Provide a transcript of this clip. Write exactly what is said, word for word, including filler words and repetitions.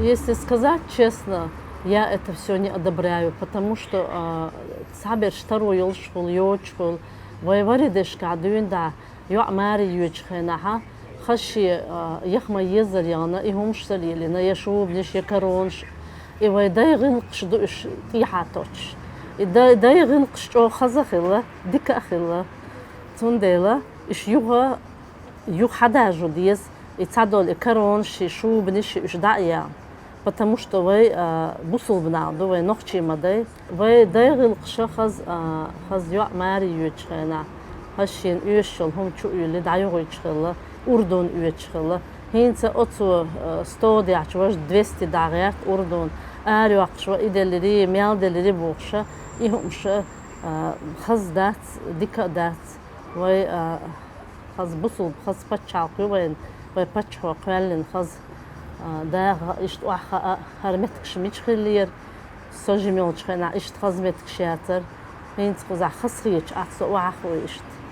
Если сказать честно, я это все не одобряю, потому что, а, цхьаберш таро йолуш хуьлу, йоцуш хуьлу, вай вари дешкахь дуьйна дӀа йоӀ маре йоьдучу хенахь, хаза шен, а, яхма езар яхана, и хӀумаш ца лелийна, я шубанаш, я коронаш, и вай дай гӀиллакхаш ду уьш тӀехьа тоттуш. И дай, дай гӀиллакхаш чӀогӀа хаза а хилла, дика а хилла. Цундела уьш юха, юха хьадажо деза, и цхьадолу и коронаш, и шубанаш, и уьш дӀа а ян. Потому что вай, а, бусулба нах ду, вай нохчий ма дай. Вай дай гӀиллакхаша хаза, а, хаза йоӀ маре йоьдучу хенахь, хаза шена оьшуш йолу хӀума чу а юьллий, дӀайохуьйтуш хилла, Урдун оьцуш хилла. ХӀинца оцо, а, сто дехча важа двести дӀа гӀерта Урдун, арайоккхуш ван и делларий, мел делларий бохуша, и хӀумаша, а, хаза дац, дика а дац. Вай, а, хаза бусулба, хаза пачхьалкх ю вайн, вай паччахьо кхоьллина хаза, а, даха, иштта охьахаа, хӀара меттигаш мича хиллера, со жима йолчу хенахь иштта хаза меттигаш яцара. ХӀинца кхузахь хазахеташ ахь со охьахуьй иштта.